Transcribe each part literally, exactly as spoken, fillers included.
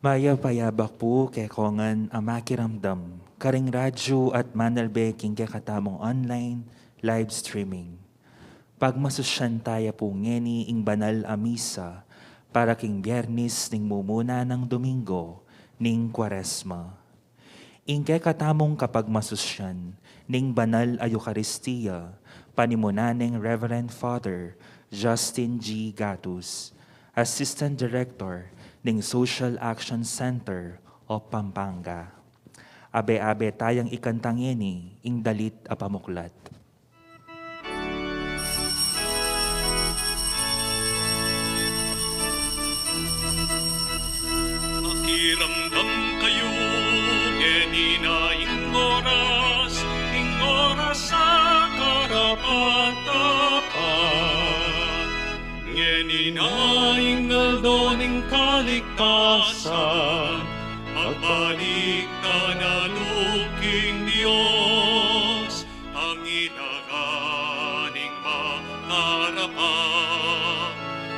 Payap a abak pu kekongan a makiramdam karing radyu at manalbe king kekatamung online live streaming. Pagmasusyan taya pu ngeni ing banal a misa para king Biyernes ning mumuna nang Domingo ning Kuaresma. Ing kekatamung kapagmasusyan ning banal a Eukaristia, panimunan neng Reverend Father Justin G. Gatus, Assistant Director ning Social Action Center of Pampanga. Abe-abe tayang ikanta ngeni ing dalit a pamuklat. Makiramdam kayu, ngeni na ing oras, ing oras a karapat-dapat. Ngeni na ing aldo ning kaligtasan, magbalik tana king Dios. Ang ilaga ning makarapang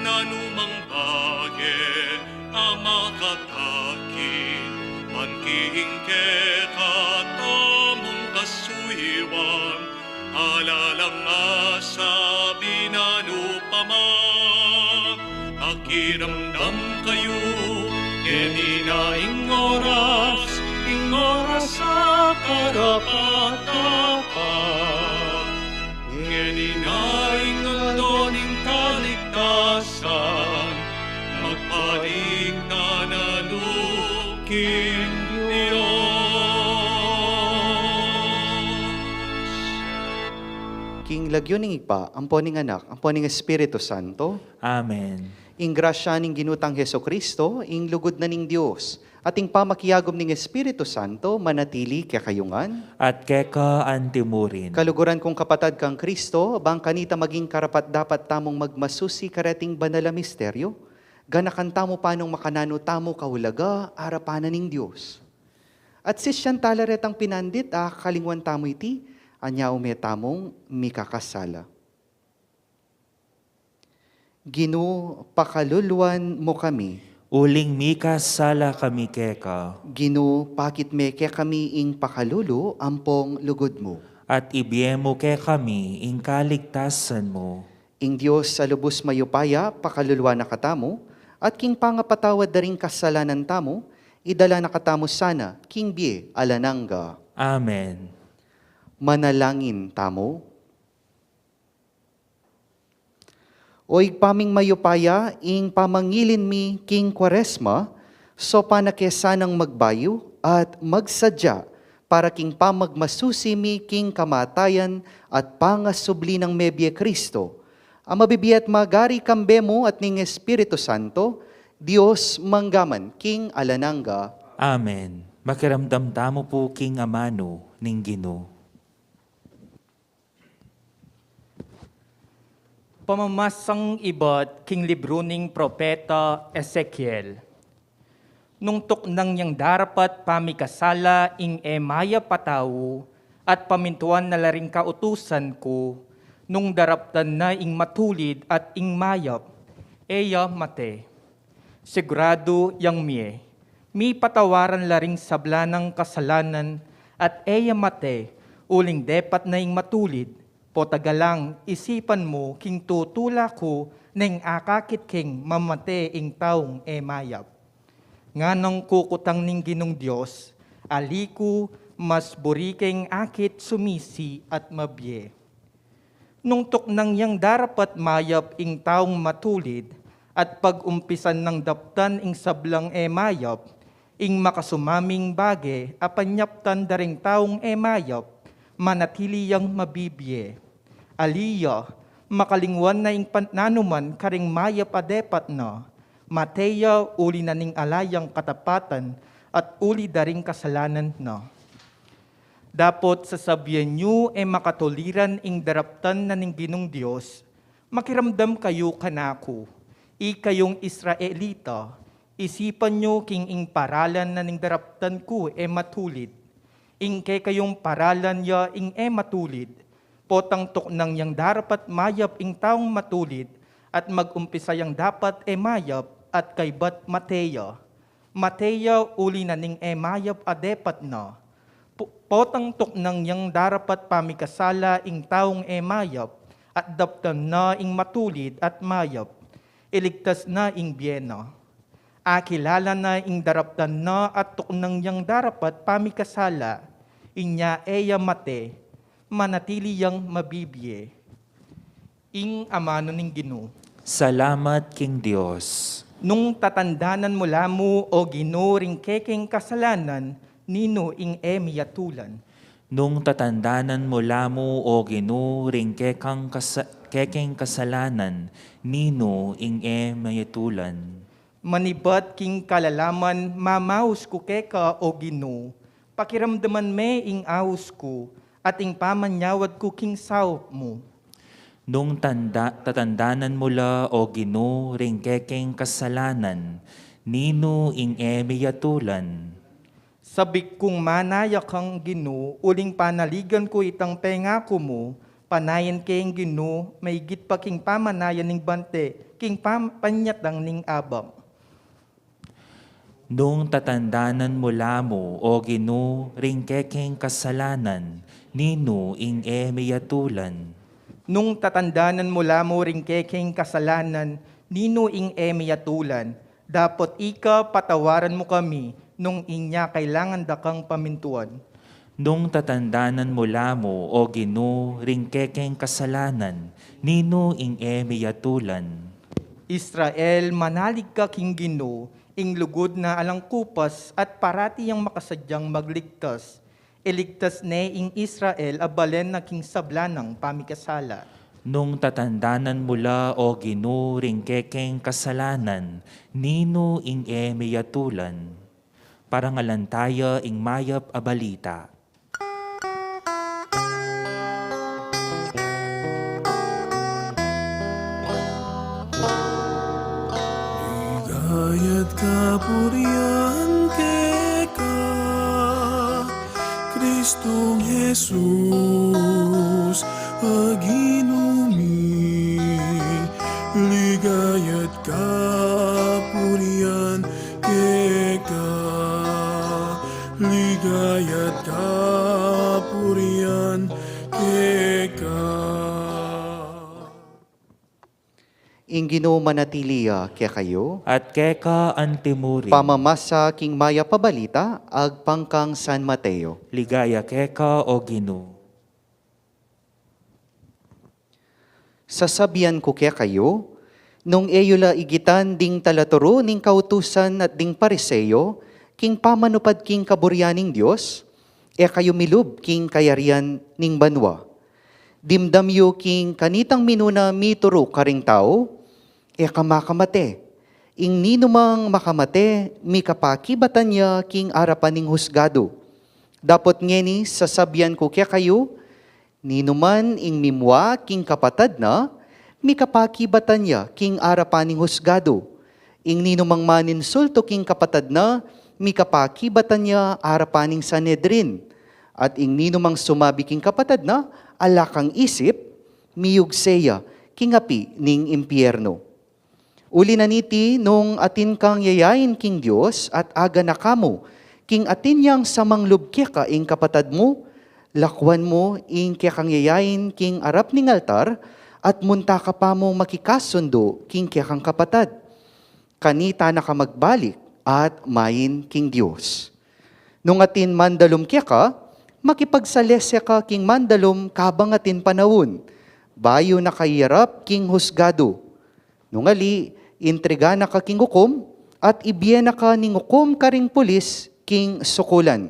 nanumang bage a makatakit man king kekatamung kasuyuan, ala lang asabi nanu pa man. Makiramdam kayu, ngeni na ing oras, ing oras a karapat-dapat. Ngeni na ing aldo ning kaligtasan, magbalik tana king Dios. King lagyu ning Ibpa, ampo ning Anak, ampo ning Espiritu Santo. Amen. Ing grasya ning Ginu tang Jesucristo, ing lugud na ning Dios, at ing pamakiagum ning Espiritu Santo, manatili kekayu ngan. At keka antimurin. Kaluguran kung kapatad kang Kristo, bang kanita maging karapat-dapat tamung magmasusi kareting banal a misteryo, ganakan tamu panung makananu tamu kaulaga arapan na ning Dios. At sisyan tala retang pinandit, a kakalingwan tamu iti, anya ume tamung mikakasala. Ginu, pakaluluan mu kami. Uling mikasala kami keka. Ginu, pakit me kekami ing pakalulu ampong lugud mu. At ibie mu kekami ing kaligtasan mu. Ing Dios a lubus mayupaya, pakaluluan na katamu, at king pangapatawad da ring kasalanan tamu, idala na katamu sana king bie alang angga. Amen. Manalangin tamu. O Ibpa ming mayupaya, ing pamangilin mi king Kuaresma, saupan na ke sanang magbayu at magsadya para king pamagmasusi mi king kamatayan at pangasubli nang mebie Kristo, a mabibie at magari kambe mu at ning Espiritu Santo, Dios mangga man king alang angga. Amen. Makiramdam tamu pu king amanu ning Ginu. Pamamasang ibat king libru ning propeta Ezekiel. Nung tuknang yang darapat pamikasala ing e mayap a tau, at pamintuan na la ring kautusan ku, nung daraptan na ing matulid at ing mayap, e ya mate. Siguradu yang mie, mipatawaran la ring sabla nang kasalanan, at e ya mate, uling depat na ing matulid. Potagalang isipan mu king tutula ku neng akakit keng mamate ing taung e mayap. Nganang kukutang ning Ginung Dios, ali ku mas buri keng akit sumisi at mabie. Nung tuknang yang darapat mayap ing taung matulid, at pag-umpisan nang daptan ing sablang e mayap, ing makasumaming bage a panyaptan da ring taung e mayap, manatili yang mabibie. Ali ya, makalingwan na ing pan-, nanuman karing mayap a depat na, mate ya uli na ning ala yang katapatan at uli da ring kasalanan na. Dapot sasabian yu e makatuliran ing daraptan na ning Ginung Dios, makiramdam kayu kanaku, ikayung Israelita, isipan yu king ing paralan na ning daraptan ku e matulid. Ing kekayung paralan ya ing e matulid, potang tuknang yang darapat mayap ing taung matulid, at mag-umpisa yang dapat e mayap, at kaybat mate ya. Mate ya uli na ning e mayap a depat na. Pu-, potang tuknang yang darapat pamikasala ing taung e mayap, at daptan na ing matulid at mayap. Iligtas na ing bie na. Akilala na ing daraptan na at tuknang yang darapat pamikasala. Inya e ya mate, manatili yang mabibie. Ing amanu ning Ginu. Salamat king Dios. Nung tatandanan mu la mu, o Ginu, ring kekeng kasalanan, ninu ing e miyatulan? Nung tatandanan mu la mu, o Ginu, ring kekang kasa-, kekeng kasalanan, ninu ing e miyatulan? Manibat king kalalaman, mamaus ku keka, o Ginu, pakiramdaman me ing aus ku, at ing pamanyawad ku king saup mu. Nung tanda-, tatandanan mu la, o Ginu, ring kekeng kasalanan, ninu ing e miyatulan? Sabik kung manaya kang Ginu, uling panaligan ku itang pengaku mu, panayan ke ing Ginu, maigit pa king pamanayan ning bante, king pam-, panyatang ning abak. Nung tatandanan mu la mu, o Ginu, ring kekeng kasalanan, ninu ing e miyatulan? Nung tatandanan mu la mu ring kekeng kasalanan, ninu ing e miyatulan? Dapot ika patawaran mu kami, nung inya kailangan da kang pamintuan. Nung tatandanan mu la mu, o Ginu, ring kekeng kasalanan, ninu ing e miyatulan? Israel, manalig ka king Ginu, ing lugud na alang kupas at parati yang makasadyang magligtas. Iligtas ne ing Israel a balen na king sabla nang pamikasala. Nung tatandanan mu la, o Ginu, ring kekeng kasalanan, ninu ing e miyatulan? Parangalan taya ing mayap a balita. Ligaya't kapurian keka, Kristong Jesus, a Ginu mi. Ligaya't kapurian keka, ligaya't kapurian keka. Ing Ginu manatili ya kekayu. At keka antimurin. Pamamasa king mayap a balita agpang kang San Mateo. Ligaya keka, o Ginu. Sasabian ku kekayu, nung e yu la igitan ding talaturu ning kautusan at ding Pariseo, king pamanupad king kaburian ning Dios, e kayu milub king kayarian ning banua. Dimdam yu king kanitang minuna mituru karing tau, e ka makamate. Ing ninumang makamate, mikapakibatan ya king arapan ning husgadu. Dapot ngeni, sasabian ku kekayu, ninuman ing mimua king kapatad na, mikapakibatan ya king arapan ning husgadu. Ing ninumang maninsultu king kapatad na, mikapakibatan ya arapan ning Sanedrin. At ing ninumang sumabi king kapatad na, ala kang isip, miyugse ya king api ning impyernu. Uli na niti, nung atin kang yayain king Dios at aganaka mu king atin yang samanglub keka ing kapatad mu, lakuan mu ing kekang yayain king arap ning altar at munta ka pa mu makikasundu king kekang kapatad. Kanita na ka magbalik at main king Dios. Nung atin mandalum keka, makipagsalese ka king mandalum kabang atin panaun, bayu na ka iyarap king husgadu. Nung ali, intriga na ka king ukum, at ibie na ka ning ukum karing pulis king sukulan.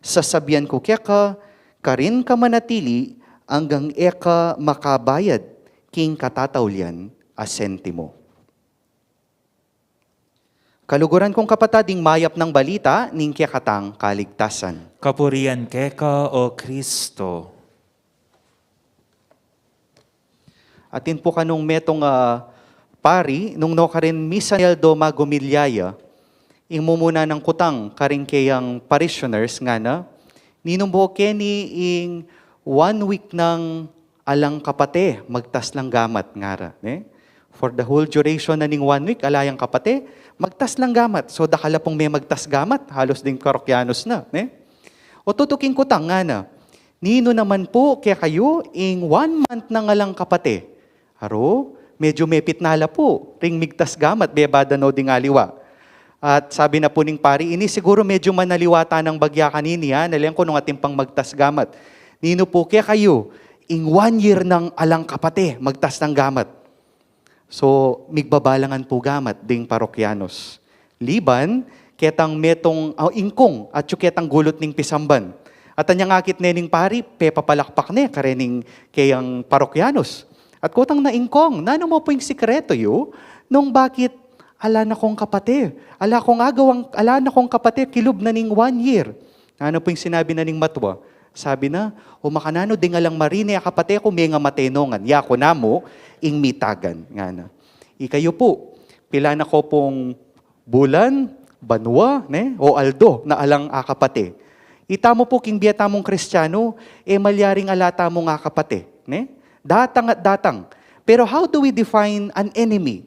Sasabian ku keka, karin ka manatili anggang e ka makabayad king katataulian a sentimo. Kaluguran kung kapatad, ing mayap nang balita ning kekatang kaligtasan. Kapurian keka, O Kristo. Atin pu kanung metung, ah, pari, nung nukarin misan aldo magumilya ya, ing mumuna nang kutang karing keyang parishioners ngana, ninumbu keni ing one week nang alang kapate, magtas lang gamat ngara, ne? For the whole duration na ning one week, ala yang kapate, magtas lang gamat. So, dakal la pung memagtas gamat, halos ding parokyanos na, ne? O tutuking kutang ngana, ninu naman pu kekayu ing one month nang alang kapate? Aro, medyu mepit na la pu ring migtas gamat, bebada no ding aliwa. At sabi na pu ning pari, ini siguru medyu manaliwa ta nang bagya kanini, ha? Nalian ku nung atin pang magtas gamat. Ninu pu kekayu ing one year nang alang kapate, magtas nang gamat? So, migbabalangan pu gamat ding parokyanos. Liban ketang metung, ah, ingkung, at yu ketang gulut ning pisamban. At anyang akit ne ning pari, pepapalakpak ne karening keyang parokyanos. At kutang na, "Ingkung, nanu mu pu ing sikretu yu nung bakit ala na kung kapate, ala kung agawang, ala na kung kapate kilub na ning one year?" Nanu pu ing sinabi na ning matua? Sabi na, "O makananu ding alang marine a kapate ku mengamate no ngan? Yaku namu ing mitagan," ngana. Ikayu pu, pila na ko pung bulan, banua, ne, o aldo na alang akapate? Itamu pu king bie tamung Kristianu, e malyaring ala tamung akapate, ne? Datang at datang. Pero how do we define an enemy?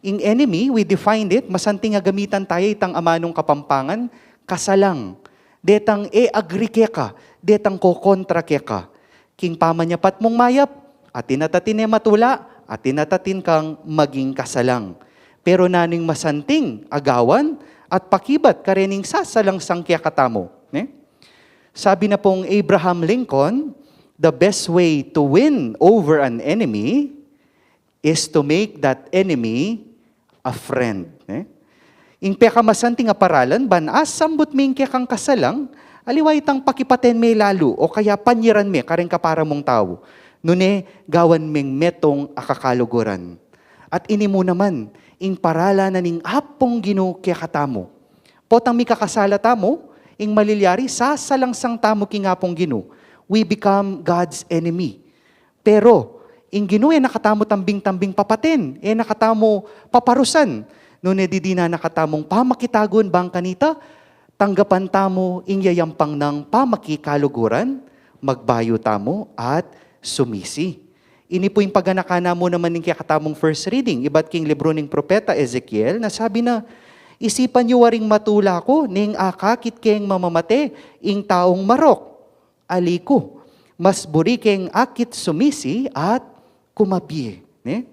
Ing enemy, we defined it, masanting a gamitan taya itang amanung Kapampangan, kasalang. Detang e agree keka, detang kokontra keka. King pamanyapat mung mayap, atin at atin e matula, atin at atin kang maging kasalang. Pero nanu ing masanting a gawan at pakibat karening sasalangsang kekatamu, ne? Sabi na pung Abraham Lincoln, "The best way to win over an enemy is to make that enemy a friend," ne? Ing pekamasanting a paralan ban asambut me ing kekang kasalang, aliwa itang pakipaten me lalu o kaya panyiran me kareng kapara mung tau. Nune, gawan meng metung a kakaluguran. At ini mu naman ing paralan na ning Apung Ginu kekatamu. Potang mikakasala tamu, ing malilyari, sasalangsang tamu king Apung Ginu. We become God's enemy. Pero ing Ginu e na katamu tambing-tambing papaten, e na katamu paparusan. Nune didinan na katamung pamakitagun bang kanita, tanggapan tamu ing yayampang nang pamakikaluguran, magbayu tamu at sumisi. Ini pu ing paganakan na mu naman ning kekatamung first reading, ibat king libru ning propeta Ezekiel, na sabi na, "Isipan yu waring matula ku, neng akakit keng mamamate ing taung marok. Ali ku, mas buri keng akit sumisi at kumabie," ne?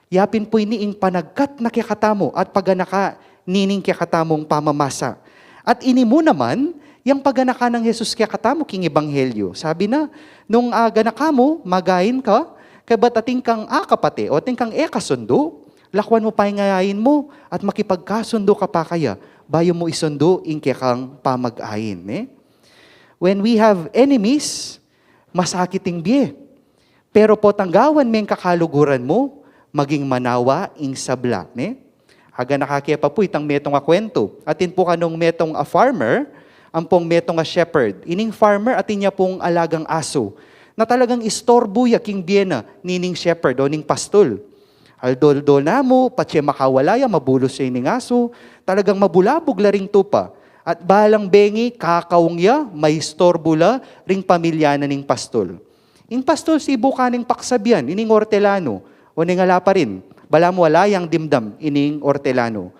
Yapin pu ini ing panagkat na kekatamu at paganaka nining kekatamung pamamasa. At ini mu naman, yang paganaka nang Jesus kekatamu king Ebanghelyo. Sabi na, "Nung aganaka mu, magain ka, kaybat atin kang akapate o atin kang e kasundu, lakwan mu pa ing ain mu at makipagkasundu ka pa kaya, bayu mu isundu ing kekang pamag-ain," ne? When we have enemies, masakit ing bie. Pero potang gawan meng kakaluguran mu, maging manawa ing sabla, ne? Aganaka ke pa pu itang metung a kwentu. Atin pu kanung metung a farmer, ampong metung a shepherd. Ining farmer, atin ya pung alagang asu na talagang istorbu ya king bie na nining shepherd o ning pastul. Aldo-aldo na mu, patse makawala ya, mabulus ya ining asu, talagang mabulabug la ring tupa. At balang bengi, kakaung ya, maistorbu la ring pamilya na ning pastul. Ing pastul, sibukan neng paksabian ining ortelanu, o neng ala pa rin, balamu ala yang dimdam ining ortelanu.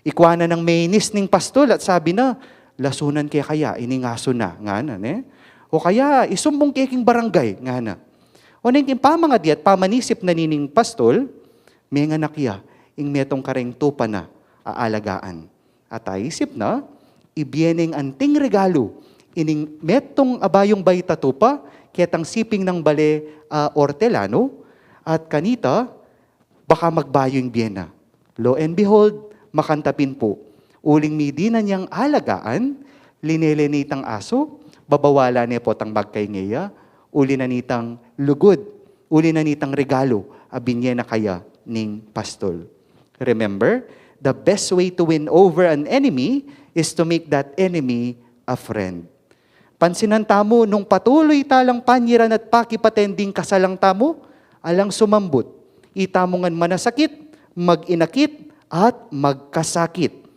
Ikwa na nang menis ning pastul at sabi na, "Lasunan ke kaya ining asu na," ngana, ne? O kaya, "Isumbung ke king barangay," ngana. O neng king pamangadi at pamanisip na nining pastul, menganak ya ing metung kareng tupa na aalagaan. At aisip na, ibie neng anting regalu ining metung a bayung baita tupa ketang siping nang bale a ortelanu, at kanita, baka magbayu ing bie na. Lo and behold, makantabi pu. Uling midinan yang alagaan, linele ne itang asu, babawalan ne potang magkainge ya, uli na nitang lugud, uli na nitang regalu a binie na kaya ning pastul. Remember, the best way to win over an enemy is to make that enemy a friend. Pansinan tamu, nung patuloy talang panyiran at pakipaten ding kasalang tamu, alang sumambut. Itamu ngan manasakit, mag-inakit, at magkasakit.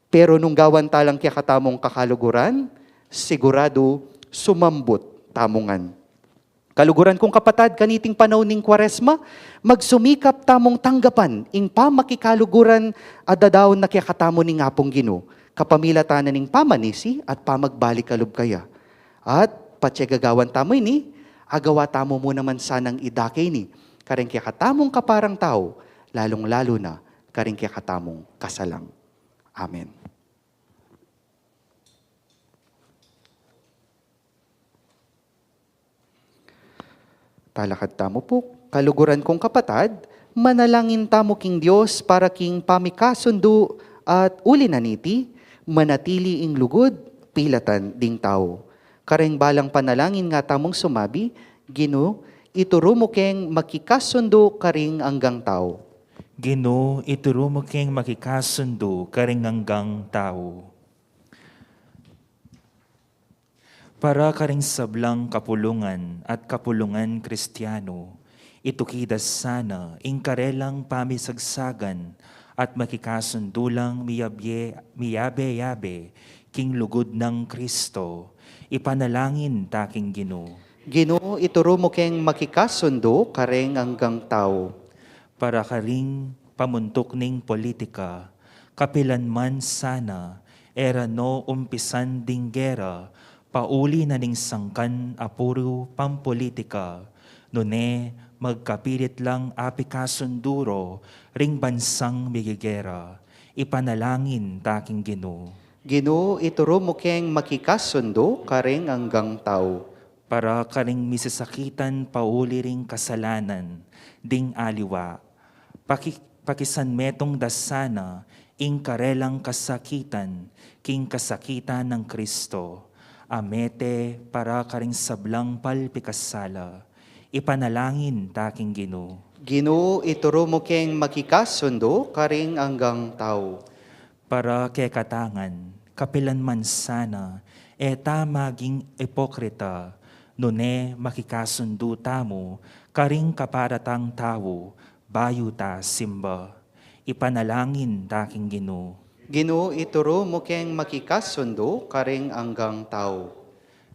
Pero nung gawan talang kekatamung kakaluguran, siguradu sumambut tamu ngan. Kaluguran kung kapatad, kaniting panaun ning Kuaresma, magsumikap tamung tanggapan ing pamakikaluguran a dadaun na kekatamu ning Apung Ginu, kapamilatan na ning pamanisi at pamagbalik a lub kaya. At patse gagawan tamu ini, agawa tamu mu naman sanang idake ini kareng kekatamung kaparang tau, lalung-lalu na kareng kekatamung kasalang. Amen. Talakad tamu pu. Kaluguran kung kapatad, manalangin tamu king Dios para king pamikasundu at uli na niti, manatili ing lugud pilatan ding tau. Kareng balang panalangin nga tamung sumabi, Ginu, ituru mu keng makikasundu karing anggang tau. Ginu, ituru mu keng makikasundu karing anggang tau. Para karing sablang kapulungan at kapulungan Kristiano, ituki da sana ing karelang pamisagsagan at makikasundu lang miyabye-, miyabe-yabe king lugud nang Kristo. Ipanalangin ta king Ginu. Ginu, ituru mu keng makikasundu kareng anggang tau. Para karing pamuntuk ning politika, kapilan man sana, e ra no umpisan ding gera, pauli na ning sangkan a puru pampolitika, nune magkapilit lang apikasundu ro ring bansang migegera. Ipanalangin ta king Ginu. Ginu, ituru mu keng makikasundu kareng anggang tau. Para karing misasakitan pauli ring kasalanan ding aliwa, paki-, pakisanmetung da sana ing karelang kasakitan king kasakitan nang Kristo, a mete para karing sablang palpikasala. Ipanalangin ta king Ginu. Ginu, ituru mu keng makikasundu karing anggang tau. Para kekatang ngan, kapilan man sana, e ta maging ipokrita, nune makikasundu tamu karing kapara tang tau, bayu ta simba. Ipanalangin ta king Ginu. Ginu, ituru mu keng makikasundu karing anggang tau.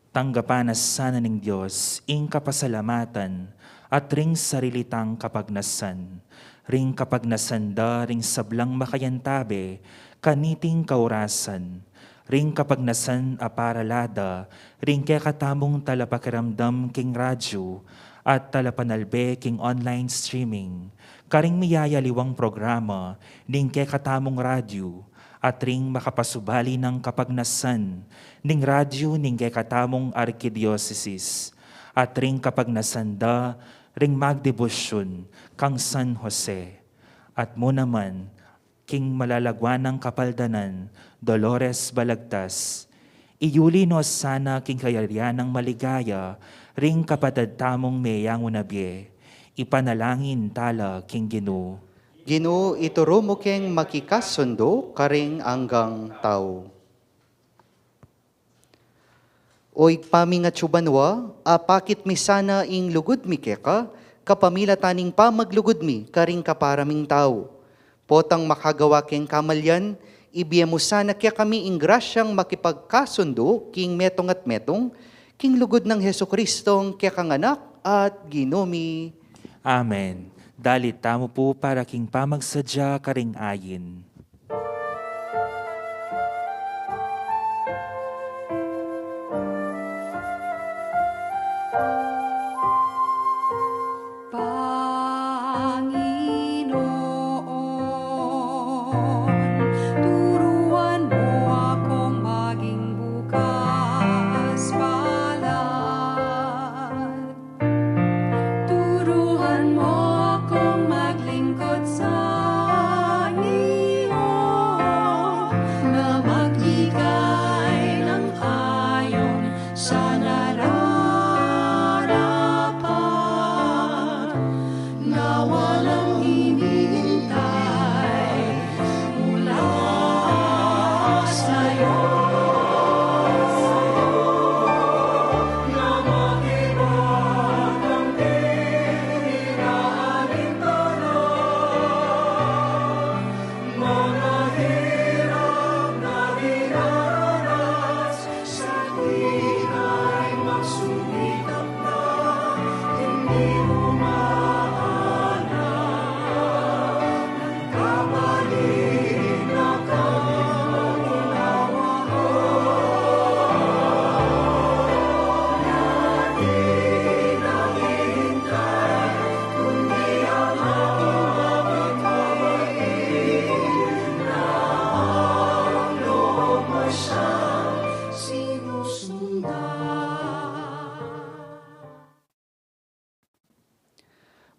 Tanggapan na sana ning Dios ing kapasalamatan at ring sarili tang kapagnasan, ring kapagnasan da ring sablang makayantabe kaniting kaurasan, ring kapagnasan a parala da ring kekatamung talapakiramdam king radyu at talapanalbe king online streaming, karing miyayaliwang programa ning kekatamung radyu, at ring makapasubali nang kapagnasan ning radyu ning kekatamung arkidiosesis, at ring kapagnasan da ring magdebosyun kang San Jose, at mu naman king malalagwanang kapaldanan Dolores Balagtas. Iyuli no sana king kayarian nang maligaya ring kapatad tamung meyangu na bie. Ipanalangin ta la king Ginu. Ginu, ituru mu keng makikasundu karing anggang tau. O Ibpa ming atsu banua, apakit mi sana ing lugud mi keka, kapamilatan ning pamaglugud mi karing kapara ming tau. Potang makagawa keng kamalian, ibie mu sana kekami ing grasyang makipagkasundu king metung at metung, king lugud nang Jesucristong kekang Anak at Ginu mi. Amen. Dalit tamu pu para king pamagsadya karing ayin. Panginoon, turuan mo akong maging bukas palad. Turuan mo akong maglingkod sa iyo, na magbigay ng ayon sa nararapat, na walang hinihintay mula sa'yo.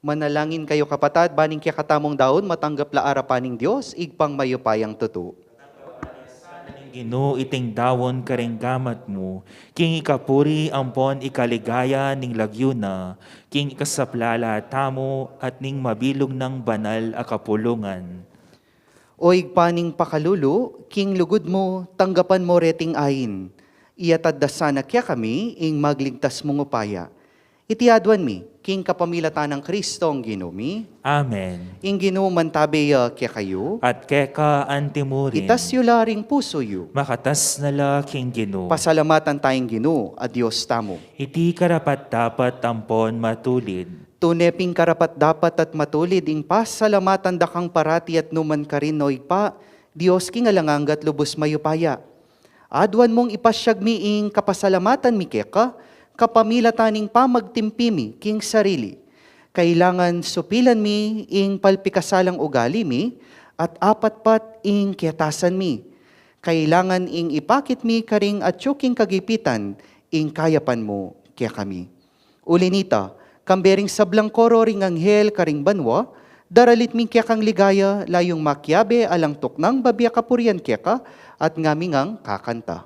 Manalangin kayu, kapatad, ban ing kekatamung daun matanggap la arapan ning Dios, Ibpang mayupayang tutu. Ing Ginu iting daun karing gamat mu, king ikapuri ampon ikaligaya ning lagyu na, king ikasaplala tamu at ning mabilug nang banal a kapulungan. O Ibpa ning pakalulu, king lugud mu, tanggapan mu reting ain. Iyatad da sana kekami ing magligtas mung upaya. Iti aduan mi, king kapamilatan nang Kristong Ginu mi. Amen. Ing Ginu mantabe ya kekayu. At keka antimurin. Itas yu la ring pusu yu. Makatas na la king Ginu. Pasalamatan taya ing Ginu a Dios tamu. Iti karapat-dapat ampon matulid. Tune pin karapat-dapat at matulid ing pasalamatan da kang parati at nukarin man, O Ibpa, Dios king alang angga at lubus mayupaya. Aduan mung ipasyag mi ing kapasalamatan mi keka, kapamilatan ning pamagtimpi mi king sarili. Kailangan supilan mi ing palpikasalang ugali mi at apatpat ing ketasan mi. Kailangan ing ipakit mi karing atyu king kagipitan ing kayapan mu kekami. Uli nita, kambe ring sablang koro ring anghel karing banua, daralit mi kekang ligaya, layung makiabe alang tuknang babie kapurian keka, at ngami ngang kakanta.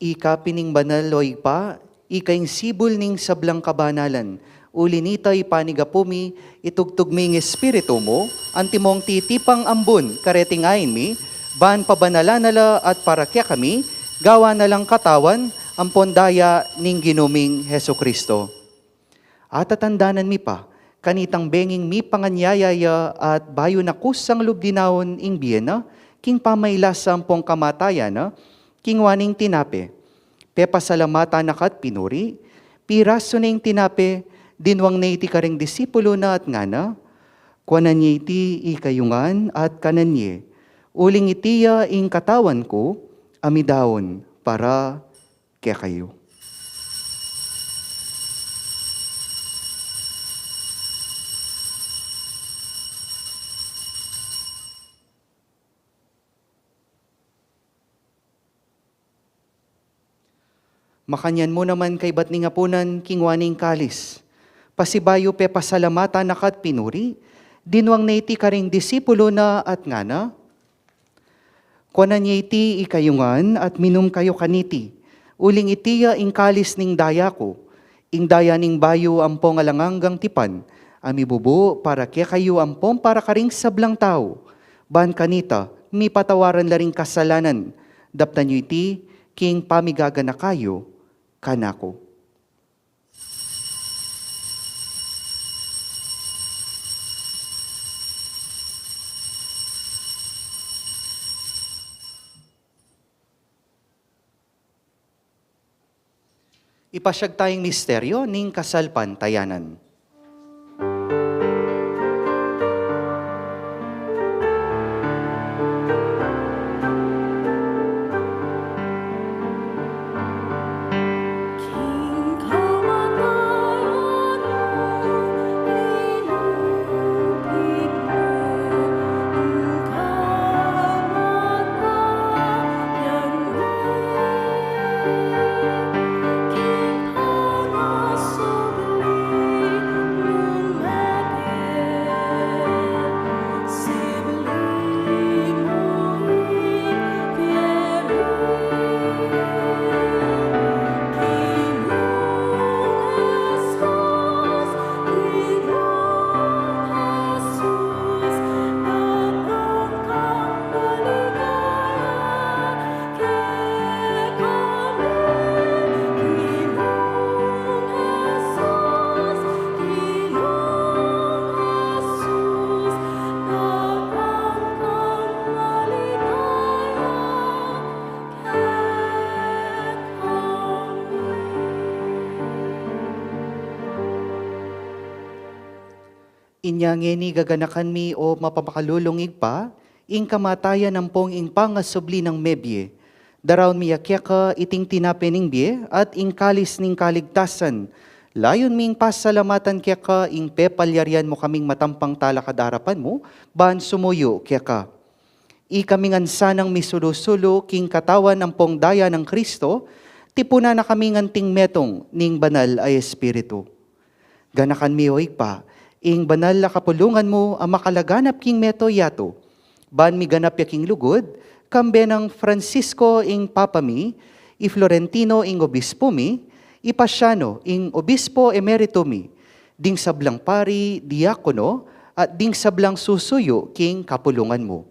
Ika pin ing banal, O Ibpa, ika ing sibul ning sablang kabanalan. Uli nita, ipanigapu mi, itugtug mi ing Espiritu mu, antimong titipang ambun kareting ain mi, ban pabanalan na la at para kekami, gawan na lang katawan ampon daya ning Ginu ming Jesucristo. Atatandanan mi pa, kanitang benging mipanganyaya ya at bayu na kusang lub dinaun ing bie na, king pamailasa ampong kamatayan na, kinua ne ing tinape. Pepasalamatan na ka at pinuri, pirasu ne ing tinape, dinwang ne iti karing disipulu na at ngana, kuanan ye iti ikayu ngan at kanan ye. Uling iti ya ing katawan ku, a midaun para kekayu. Makanyan mu naman kaybat ning apunan, kinua ne ing kalis. Pasibayu pepasalamatan na ka at pinuri, dinwang ne iti karing disipulu na at ngana, kuanan ye iti ikayu ngan at minum kayu kaniti, uling iti ya ing kalis ning daya ku, ing daya ning bayu ampong alang anggang tipan, a mibubu para kekayu ampong para karing sablang tau, ban kanita mipatawaran la ring kasalanan. Daptan yu iti king pamigaganaka yu kanaku. Ipasyag taya ing misteryo ning kasalpantayanan. Inya ngeni gaganakan mi, o mapamakalulung Ibpa, ing kamatayan ampong ing pangasubli nang mebie. Daraun mi ya keka iting tinape ning bie at ing kalis ning kaligtasan. Layun ming pasalamatan keka ing pepalyarian mu kaming matampang talakad arapan mu, ban sumuyu keka. Ikami ngan sanang misulu-sulu king katawan ampong daya nang Kristo, tipunan na kami ngan anting metung ning Banal a Espiritu. Ganakan mi, o Ibpa, ing banal a kapulungan mu a makalaganap king mabilug a yatu, ban miganap ya king lugud, kambe nang Francisco ing Papa mi, i Florentino ing Obispo mi, i Pasiano ing Obispo Emerito mi, ding sablang pari, diakono, at ding sablang susuyu king kapulungan mu.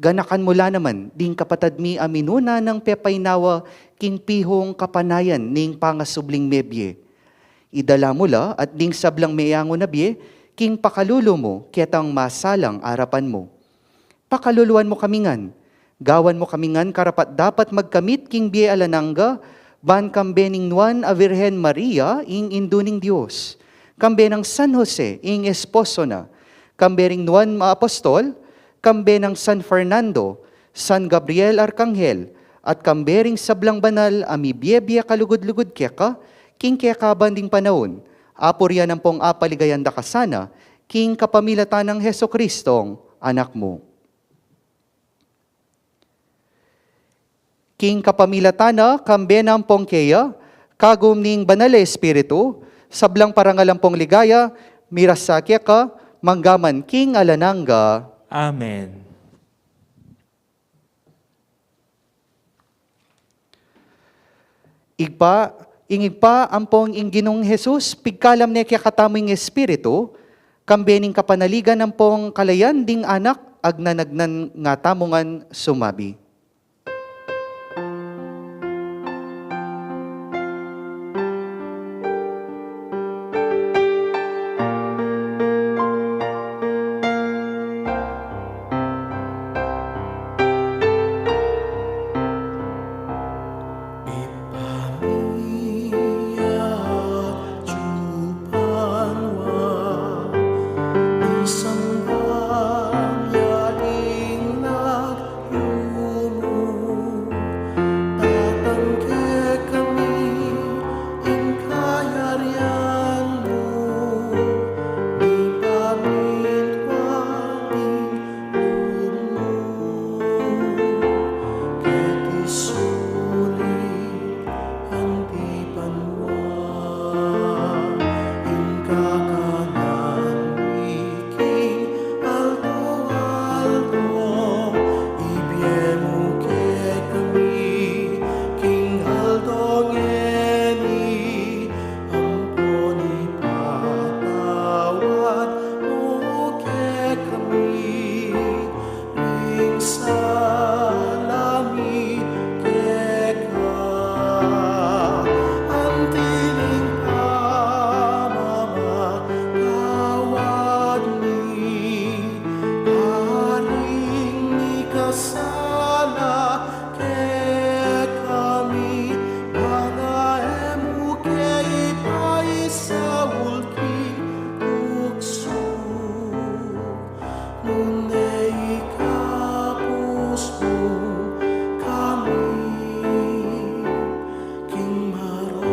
Ganakan mu la naman ding kapatad mi a minuna nang pepainawa king pihung kapanayan ning pangasubling mebie. Idala mu la at ding sablang meangu na bie king pakalulu mu ketang masalang arapan mu. Pakaluluan mu kami ngan, gawan mu kami ngan karapat-dapat magkamit king bie alang angga, ban kambe ning nuan a Virgen Maria, ing Indu ning Dios, kambe nang San Jose, ing esposo na, kambe ring nuan a apostol, kambe nang San Fernando, San Gabriel Arkanghel, at kambe ring sablang banal a mibie-bie kalugud-lugud keka, king kekaban ding panaun, apurian ampong apaligayan da ka sana, king kapamilatan nang Jesucristong Anak mu. King kapamilatan na, kambe na ampong keya, kagum ning Banal a Espiritu, sablang parangal ampong ligaya, mirasa keka, manggaman king alang angga. Amen. Ibpa, ing Ibpa ampong ing Ginung Jesus, pigkalam ne kekatamu ing Espiritu, kambe ning kapanaligan ampong kalayan ding anak, agnan-agnan nga tamu ngan sumabi. Tatang kekami ing kayarian mu, mipamintuan ing lub mu, keti sulip anti banua, ing kakanan mi king aldo-aldo, ibie mu kekami king aldo ngeni, ampon ipatawad mu kekami ring sala mi keka, anti ning pamamatawad mi karing mikasala kekami, bang e mu ke ipaisaul king tuksu, nune ikabus mu kami king marok.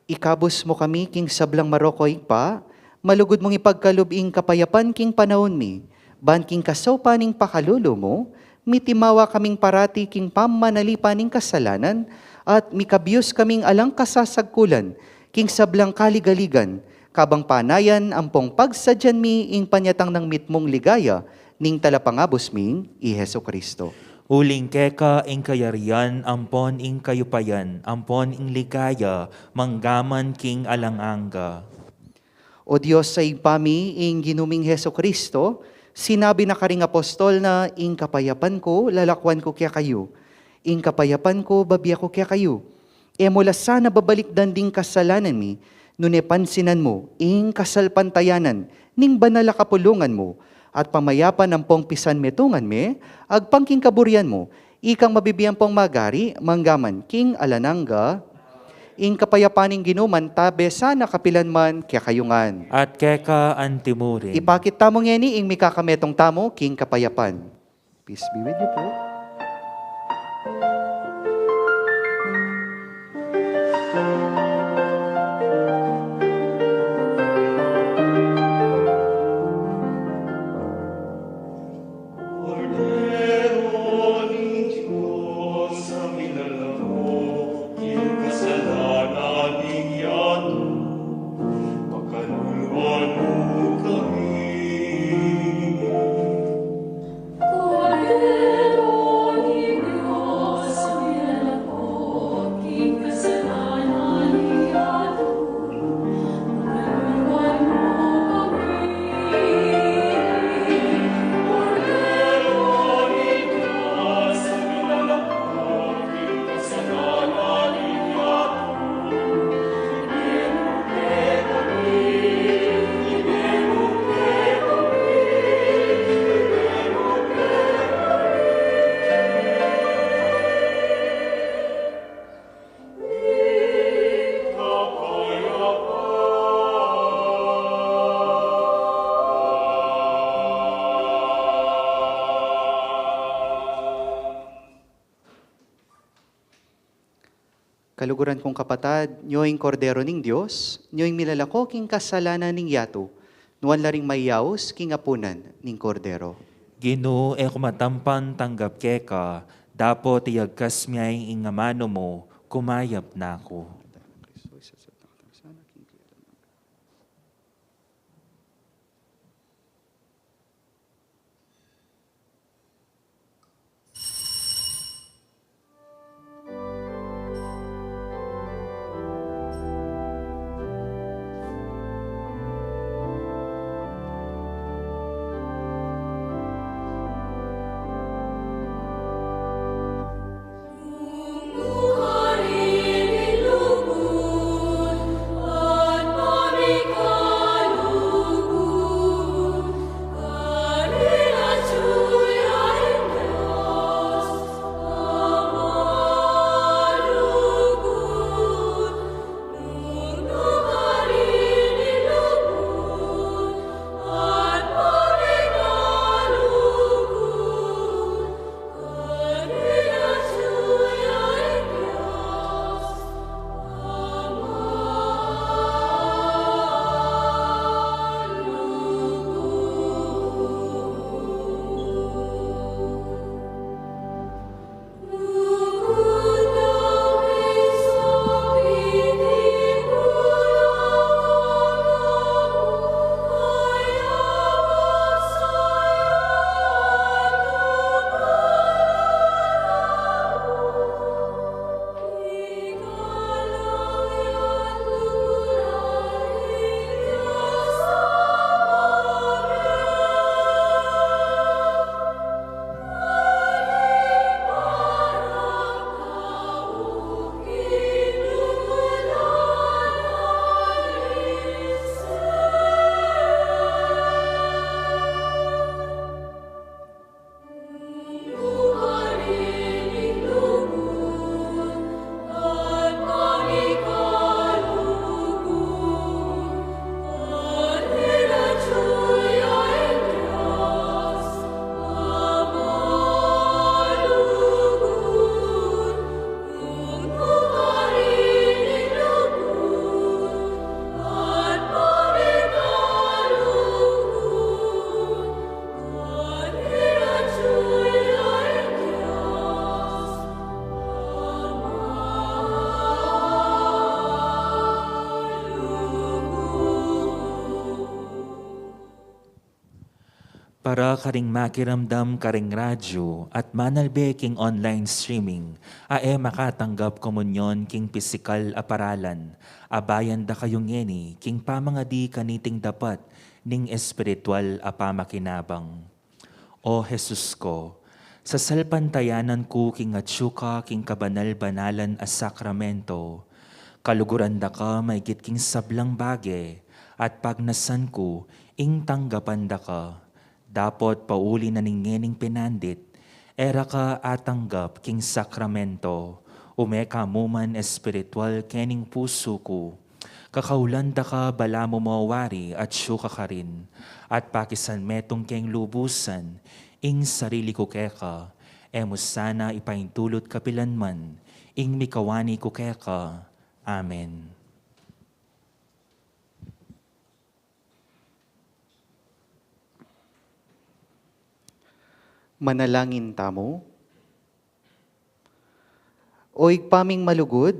Ikabus mu kami king sablang marok, o Ibpa, malugud mung ipagkalub ing kapayapan king panaun mi, ban king kasaupan ning pakalulu mu, mitimawa kaming parati king pamanalipan ning kasalanan, at mikabius kaming alang kasasagkulan, king sablang kaligaligan, kabang panayan ampong pagsadyan mi ing panyatang nang mitmung ligaya, ning Talapangabus ming i Jesucristo. Uling keka ing kayarian, ampon ing kayupayan, ampon ing ligaya, manggaman king alang angga. O Dios a Ibpa mi, ing Ginu ming Jesucristo, sinabi na karing apostol na, ing kapayapan ku, lalakwan ku kekayu, ing kapayapan ku, babie ku kekayu. E mu la sana babalikdan ding kasalanan mi, nune pansinan mu ing kasalpantayanan ning banal a kapulungan mu, at pamayapan ampong pisanmetungan me, agpang king kaburian mu, ikang mabibie ampong magari, manggaman king alang angga. Ing kapayapan ning Ginu mantabe sana kapilan man kekayu ngan. At keka antimurin. Ipakit tamu ngeni ing mikakametung tamu king kapayapan. Peace be with you po. Kordero ning Dios a milalako king kasalanan ning yatu, pakaluluan mu kami. Kordero ning Dios a milalako king kasalanan ning yatu, Kaluguran kung kapatad, nyo ing Kordero ning Dios, nyo ing milalako king kasalanan ning yatu, nuan la ring mayaus king apunan ning Kordero. Ginu, e ku matampan tanggap keka, dapot iyagkas me ing amanu mu, kumayap na ku. Para karing makiramdam karing radyu at manalbe king online streaming a e makatanggap komunyon king pisikal a paralan, abayan da kayu ngeni king pamangadi kaniting dapat ning espiritual a pamakinabang. O Jesus ko, sasalpantayanan ku king atyu ka king kabanal-banalan a sakramento, kaluguran da ka maigit king sablang bage, at pagnasan ku ing tanggapan da ka. Dapot pauli na ning ngening pinandit, e ra ka atanggap king sakramento, Ume ka mu man espiritual kening pusu ku. Kakaulan da ka balamu mo wari at siyuka karin, at pakisan metung keng lubusan ing sarili ku keka, e mu sana ipaintulut kapilan man ing mikawani ku keka. Amen. Manalangin tamu. O Ibpa ming malugud,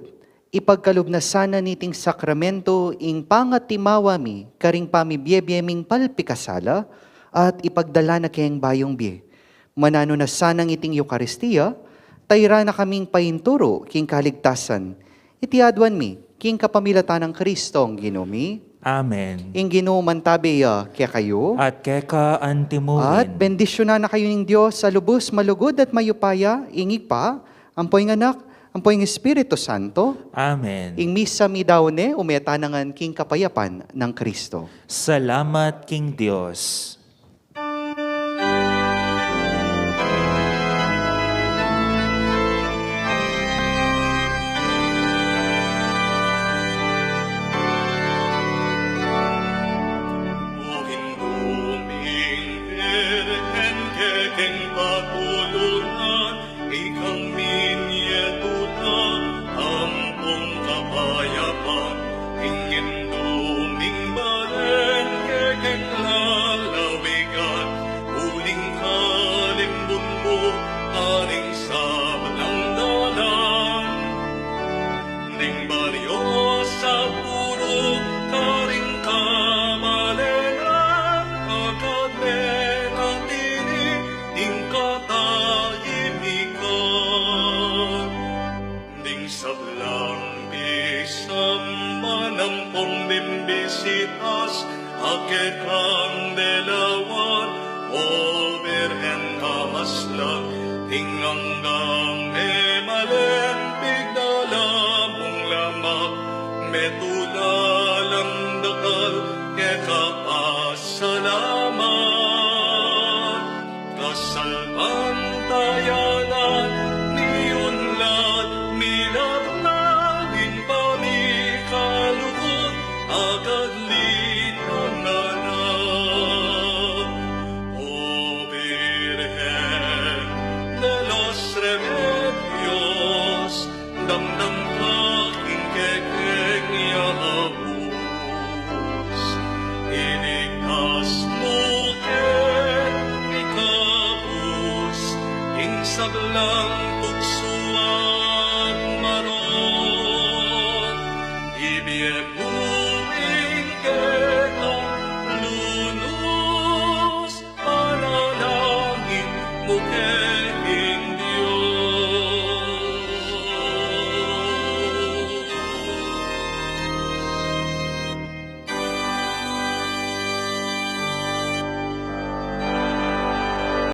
ipagkalub na sana niting sakramento ing pangatimawa mi karing pamibiebie ming palpikasala at ipagdala na keng bayung bie. Mananu na sanang iting Eukaristia, tayra na kaming painturu king kaligtasan. Iti aduan mi king kapamilatan nang Kristong Ginu mi. Amen. Ing Ginu mantabe ya kekayu. At keka antimurin. At bendisyunan na kayu ning Dios a lubus malugud at mayupaya, ing Ibpa, ampo ing Anak, ampo ing Espiritu Santo. Amen. Ing misa mi daun ne, ume tana ngan king kapayapan nang Kristo. Salamat king Dios. Ikang minie tulang ampong kapayapan, ing Indu ming balen kekeng lalawigan, uling kalimbun mu karing sablang dalan. Ding baryo sa purok karing kabalenan, agad me na tini ing katahimikan. Ding sablang bisamban ampong bimbisitas, a kekang delawan, O Birhen a maslak, ing anggang me